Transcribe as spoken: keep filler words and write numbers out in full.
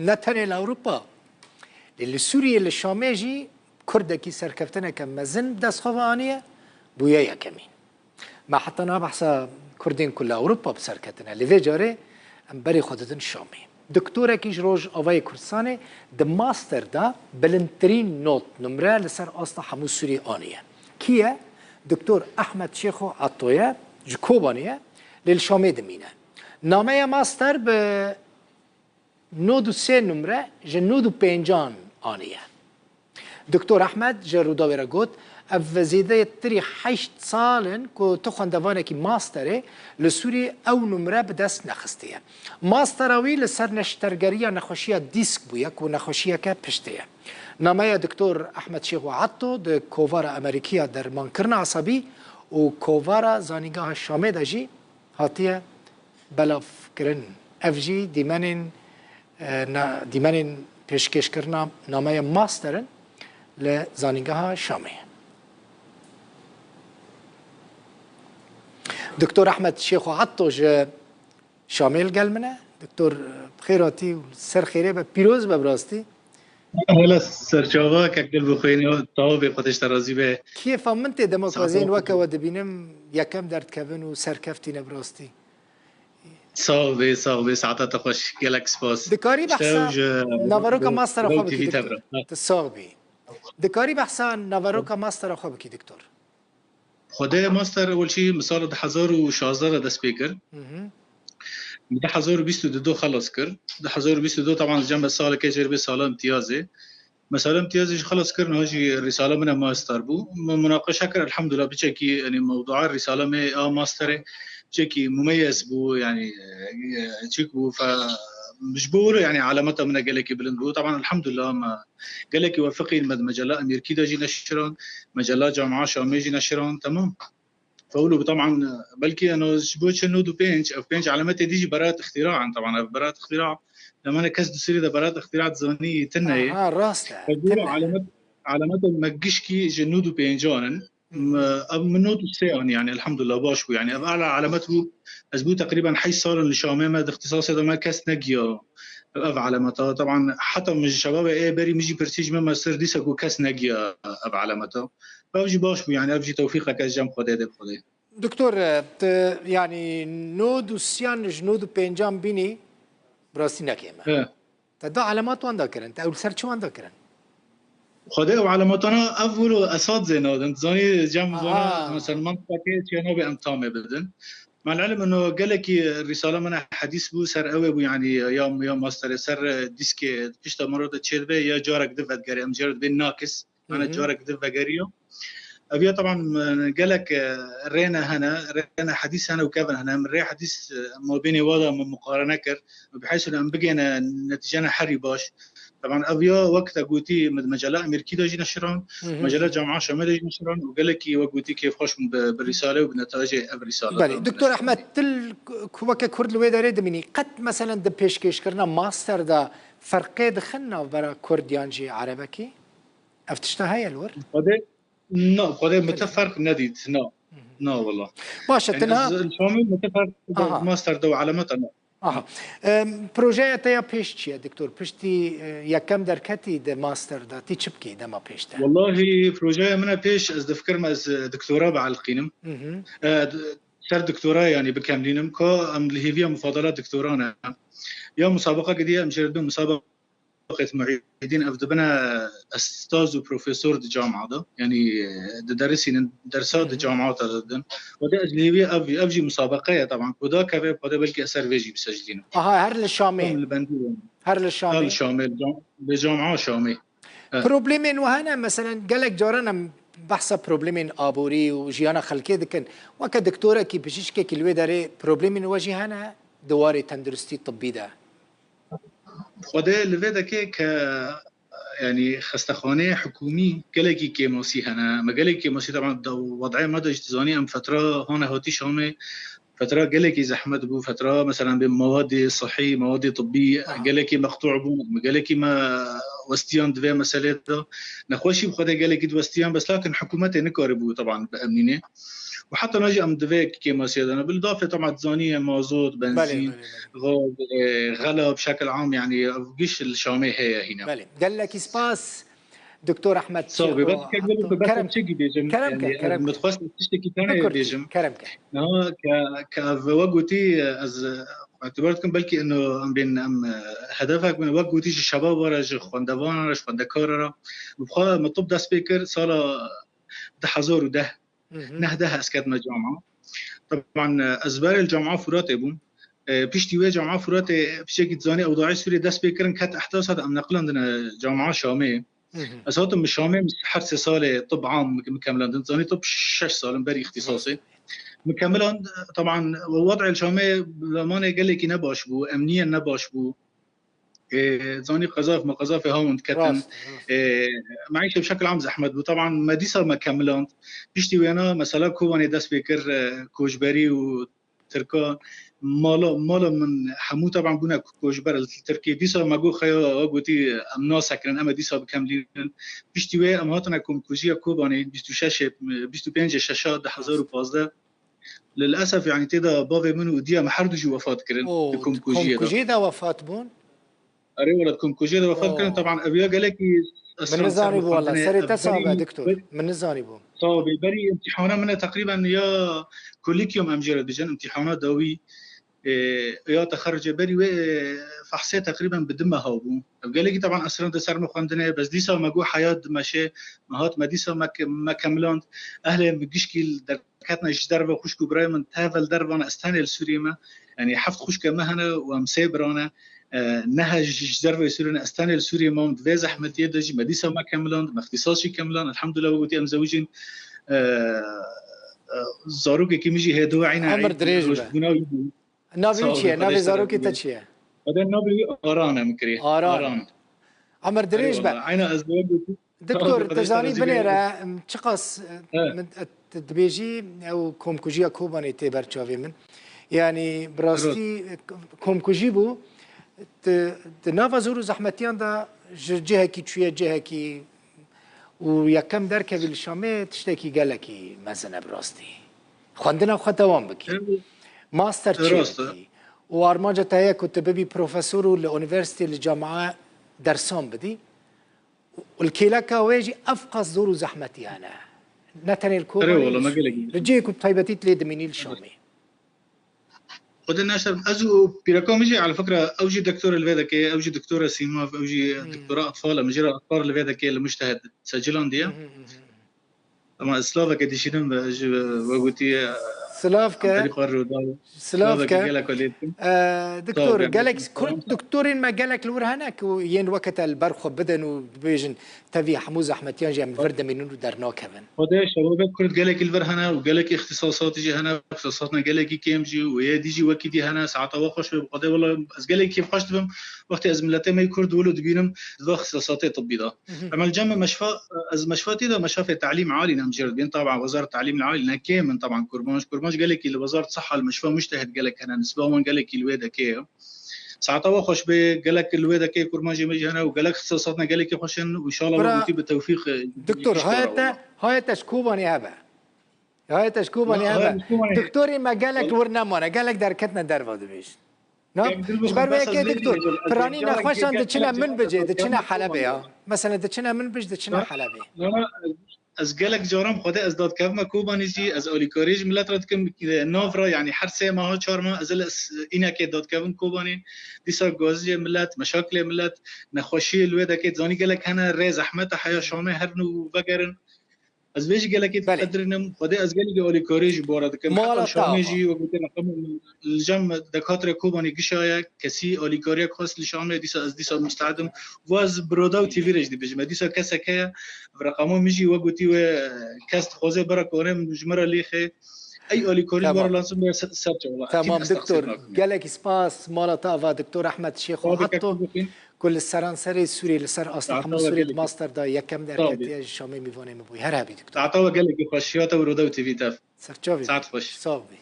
Ne tenê li Ewropa, lê li Sûriyê, li Şamê jî Kurdekî serkeftineke mezin bi dest xwe ve aniye, bûye yekemîn. Me heta niha behsa Kurdên ku li Ewropa bi ser ketine, lê vê carê em berê xwe didin Şamê. Doktorekî ji Rojavayê Kurdistanê di master de bilindtirîn not, numre li ser asta hemû Sûriyê aniye. Kî ye? Doktor Ehmed Şêxo Etto ye, ji Kobanê ye, lê li Şamê dimîne. Nameya master bi nod û sê numre ji nod û pêncan aniye. Doktor Ehmed ji Rûdawê re got, ev zêdetirî heşt sal in ku tu xwendevanekî masterê li Sûriyê ew numre bi dest nexistiye. Mastera wî li ser neştergeriya nexweşiya dîsk bûye ku nexweşiyeke piştê ye. Nameya Doktor Ehmed Şêxo Etto di kovara Amerîkiya dermankirina esabî û kovara Zanîngeha Şamê de jî hatiye belavkirin. Ev jî dîmenên, e, na-, dîmenên pêşkêşkirina nameya master in li Zanîngeha Şamê. Doktor Ehmed Şêxo Etto ji Şamê li gel min e. Doktor, bi xêr hatî û ser xêrê be, pîroz be bi rastî. Hele serçava kek dil bixwîne, tawabê Xwedê ji te razî be. Kêfa min tê dema ku ez ên weke we dibînim, yekem derdikevin û serkeftî ne bi rastî. Sax bê, sax bê, saeta te xweş, gelek spas. Dikarî behsa naveroka mastera xwe bikî, doktor? Tu sax bî. Dikarî behsa naveroka mastera xwe bikî, doktor? Xwedê master ewil jî min sala du hezar û şazdeh de dest pê kir. Min du hezar û bîst û du xelas kir. Du hezar û bîst û du taban cem me saleke jêr bê sala imtiyazê. Me sala imtiyazê jî xelas kir, niha jî rîsala min e master bû. Min munaqeşe kir, elhamdulillah, biçekî, yanî mewdua rîsala me a masterê biçekî mumeyez bû, yanî, e, çik bû, fe, ji bo wilo, yanî alameta min e gelekî bilind bû. Taban elhamdulillah me gelekî wefiqîn, me di mecela Emerîkî de jî neşiran, mecela Camia Şamê jî neşiran, temam. Fewlo bi, taban, belkî eno ji bo çi nod û pênc, ev pênc elemetê dî jî beraat îxtîra in, taban, ev beraat îxtîra, demane kes di Sûriyê de beraat îxtîra dizanî tine ye. Aha, rast e, tine. Alamet, alameta me gişkî ji nod û pêncan in. Hmm. Me, ev min nod û sê anî, yanî, elhamdulillah, baş bû. Yanî, ev ala alamet bû, ez bû teqrîben heşt sal in li Şamê me, di îxtisasê de me kes negiya ev alameta. Taban, heta min ji şebabê ê berî min jî pirsî ji me, me ser dîsa ku kes negiya ev alameta. Ev jî baş bû, yanî ev jî tewfîqeke ji cem Xwedê de bi Xwedê. Doktor, e, tu, yanî nod û sêyan ji nod û pêncan bînî, bi rastî nekêm e. He. Te da elemat wan da kirin, te ew li ser çi wan da kirin? Xwedê ew elematana ev wilo esad zê nadin. Tu zanî cem vana, aha, mesela mantiqekê çiya nabê em tamê bidin. Mel ilim ino gelekî rîsala min e hedîs bû, ser ew ê bû, yanî ya, ya masterê ser, e, dîskê pişta maro de çêdibe ya carek di vedigerê, em jê re dibê nakis. Hı hı. Yanî carek di vegeriyo. Ev ya taban, e, gelek, e, rêne hene, rêne hedîs hene û kevin hene. Min rê hedîs, e, mabênê wa da min muqarene kir. Bi heysu em bigêne netîcene herî baş. Taban ev ya wek te gotî, min di mecela Amerîkî de jî neşiran, hı hı, mecela Camia Şamê de jî neşiran û gelekî wek gotî kêfxweş bûm bi, bi rîsale û bi netayecê ev rîsale. Belê. Doktor Ehmed, tu l-, ku weke Kurd li wê derê dimînî, qet meselen di pêşkêşkirina master de ferqê dixin navbera Kurd yan jî Erebekî? Ev tişta heye li wir? Xwedê, na, Xwedê min te ferq nedît, na. Na wala. Baş e, yanî tena ez li Şamê min te ferq, aha, master de û elemeta na. Aha. Em, projeya te ya pêş çi ye, doktor? Piştî, e, yekem derketî di master de, tî çi bikî dema pêş de? Wallahî, projeya min e pêş, ez difikirim ez, e, doktora bielqînim. Hı hı. E, d-, ser doktora, yanî bikemlînim, ka em li hêviya mufadala doktora ne. Ya musabeqa gidiye, em jê re dibin musabeqa Muhîddîn, ev dibine estaz û profesor di camia de, yanî, e, diderisînin, dersa di, hı hı, camia de didin. Xwedê ez li hêvî ev, ev jî musabeqe ye, taban, ku dakeve, Xwedê belkî ez ser vê jî bisecilînim. Aha, her li Şamê. Em li bendî ne. Her li Şamê. Her li Şamê, li cam-, li camia Şamê. Evet. Problemên we hene, meselen, gelek caran em behsa problemên aborî û jiyana xelkê dikin. Weke doktorekî, bijîşkekî li wê derê problemên we jî hene di warê tenduristî tibbî de? Xwedê li vê dekê ke, yanî, xestexaneyê hikûmî gelekî kêmasî hene. Me gelekî kêmasî, teban, di wed'ê me de jî dizanî, em fetra hane hatî Şamê, fetra gelekî zehmet bû, fetra, mesela, bê mewadê sihî, mewadê tibbî, aha, gelekî meqtû bûn. Me gelekî me westiyan di vê meselê de. Nexweşî bi Xwedê gelekî diwestiyan, bes lakin hikûmetê nikaribû, teban, biemnînê. û heta niha jî em di vê kêmasiyê de ne. Bi îdafê, teb'en, dizanî ye mazot, benzîn, gaz, e, xela bi şekil am, yanî ev giş li Şamê heye hîne. Belê. Gelekî spas, Doktor Ehmed Şêxo. Sax be, bes kek bibî, bes em çi bêjim? Kerem ke, kerem ke. Min dixwest tiştekî tenê bêjim. Kerem ke. Niha ke, ke ev we gotî, ez îtibar dikim, belkî ino em bên, em, e, hedefek bin, wek gotî ji şebaba re, ji xwendevanan re, ji xwendekaran re. Bi xwe min tib dest pê kir sala du hezar û deh. Neh deh ez ketime camia. Teban, e, ez berê li Camia Furatê bûm. E, piştî wê Camia Furatê piçekî dizanî ewdaî Sûriyê dest pê kirin, ket Ehtasê de em neqilandine Camia Şamê. Ez hatim min Şamê, min her sê salê tib am min kemilandin. Zanî tib şeş sal in berî îxtîsasê. Min kemiland, teban, wed'ê li Şamê bi zamanê gelekî ne baş bû, emniyên ne baş bû. Ê, zanî qezaf me, qezafê hawin diketin. Rast, rast. Ê, meîşe bi şekil am zehmet bû. Teban me dîsa me kemiland. Piştî wêna mesela Kobanê dest pê kir, e, koçberî û Tirka. Mala, mala min hemû teban bûne koçber li Tirkiyê. Dîsa me got xeya, gotî em nasekirin, em ê dîsa bikemlînin. Piştî wê em hatine komkujiya Kobanê bîst û şeş, bîst û pêncê şeşa du hezar û pazdeh. Lilesef, yanî tê de bavê min û diya min her du jî wefat kirin. Oo, di komkujiyê de. Komkujiyê de wefat bûn? Erê wele, di komkujiyê de wefat kirin. Oo. Teban ev ya gelekî... Min nizanî bû wele. Serê te sax be, doktor. Min nizanî bû. Sax be. Berî îmtîhana min e teqrîben ya kolîkyum em jê re dibêjin, îmtîhana dawî, e, ya texerrucê berî wê, e, fehsê teqrîben bi du meha bû. Ev gelekî teban esran de ser min xwendine, bes dîsa me got heyat dimeşe, me hat me dîsa me ke-, me kemiland. Ehlê min gişkî li der ketine ji derve, xwişk û birayê min teve li derve ne, ez tenê li Sûriyê me. Yanî heft xwişke me hene û em sê bira ne. E, nehe ji, ji derve Sûriyê ne, ez tenê li Sûriyê mam. Di vê zehmetiyê de jî me dîsa me kemiland, me îxtîsas jî kemiland. Elhamdulillah, wek gotî em zewicîn. E, e, zarokekî min jî hê du eyne. Emir dirêj be. Navê wî çi ye? Navê zarokê te çi ye? Xwedê navê wî Aran e, min kirî. Aran. Aran. Emir dirêj be. Eyvallah. Eyna ez de wek gotî. Doktor, tu zanî binêre, em, çiqas, e, min, e, tu dibêjî, ew komkujiya Kobanê tê ber çavê min. Yanî, bi rastî, e, komkujî bû. Di, di nava zor û zehmetiyan de ji cihekî çûye cihekî û yekem derkevî li Şamê tiştekî gelekî mezin e bi rastî. Xwendina xwe dewam bikî. Master çêbikî. Û armanca te heye ku tu bibî profesor û li unîversîtê, li camia dersan bidî. Û li kêleka wê jî ev qas zor û zehmetî hene. Ne tenê li Kobanê, li cihê ku bi taybetî tu lê dimînî li Şamê. Xwedê neşer, ez û pîreka min jî, ala fikra, ew jî doktor li vê dike, ew jî doktora sîmav, ew jî doktora atfal e, min jî re atfal li vê dike, li Mujtehed Secilan diye. Ama ez slaveke dişînim ji we gotiye. Silav ke. Silav ke. Gelek lê dikim. Doktor, gelek kurd doktorên me gelek li wir hene ku yên weke te li ber xwe bidin û dibêjin tevî hemû zehmetiyan jî em li vir dimînin û dernakevin. Xwedê şebabek kurd gelekî li vir hene û gelekî îxtisasatî jî hene, îxtisasatna gelekî kêm jî û yê dî jî wekî dî hene. Saeta we xweş be, bi Xwedê wele ez gelekî kêfxweş dibim wextê ez miletê me yê kurd wilo dibînim di va îxtisasatê tibbî de. Em li cem meşfa, ez meşfa tê de meşafê telîm alî ne, em jê re dibên, taban wezara telîm alî ne kêm in, taban kurmanc, kurmanc gelekî li wezara siha li meşfa Mujtehed gelek hene, nisba wan gelekî li wê dekê ye. Saeta we xweş be, gelek li wê dekê kurmancê me jî hene û gelek îxtisasatna gelekî xweş in û înşallah we gotî bi tewfîq, e, doktor, haya te, haya te ji Kobanê hebe. Haya te ji Kobanê hebe. Doktorê me gelek li wir nemane, gelek derketine derve dibêjin. Na, ji ber vê yekê doktor, piranî nexweşan diçine Minbicê, diçine Helebê ya. Mesela diçine Minbic, diçine Helebê. Ez gelek caran Xwedê ez dadkevime Kobanê jî, ez alîkariyê ji milet re dikim, nav re, yanî her sê meha, çar meha ez li s-, înekê dadkevim Kobanê. Dîsa gaziyê milet, meşakilê milet, nexweşiyê li wê dekê, zanî gelek hene, rê zehmet e, heya Şamê herin û vegerin. Ez vê jî gelekî diqedirînim. Xwedê ez gelekî alîkariyê ji bo re dikim. Heta Şamê jî, wek gotin, li cem dekatirê Kobanê gişa ye, kesî alîkariyek xwest li Şamê, dîsa ez dîsa musteed im. Û ez bi Rodaw T V re jî dibêjim. Me dîsa kesek heye, bi reqama min jî, wek gotî, wê kes dixwaze bira karê min ji min re lêxe. Ey alîkarî ji we re lazim be, ser, ser çawa. Tamam, doktor. Gelekî spas. Mala te ava, doktor Ehmed Şêxo Atto. Ku li seranserê Sûriyê, li ser asta hemû Sûriyê di master de yekem derketiye, ji Şamê mîvanê min bûyî. Her hebî, doktor. Saeta we gelekî xweş, ya te û Rodaw T V tev. Serçavî. Saet xweş. Sax bî.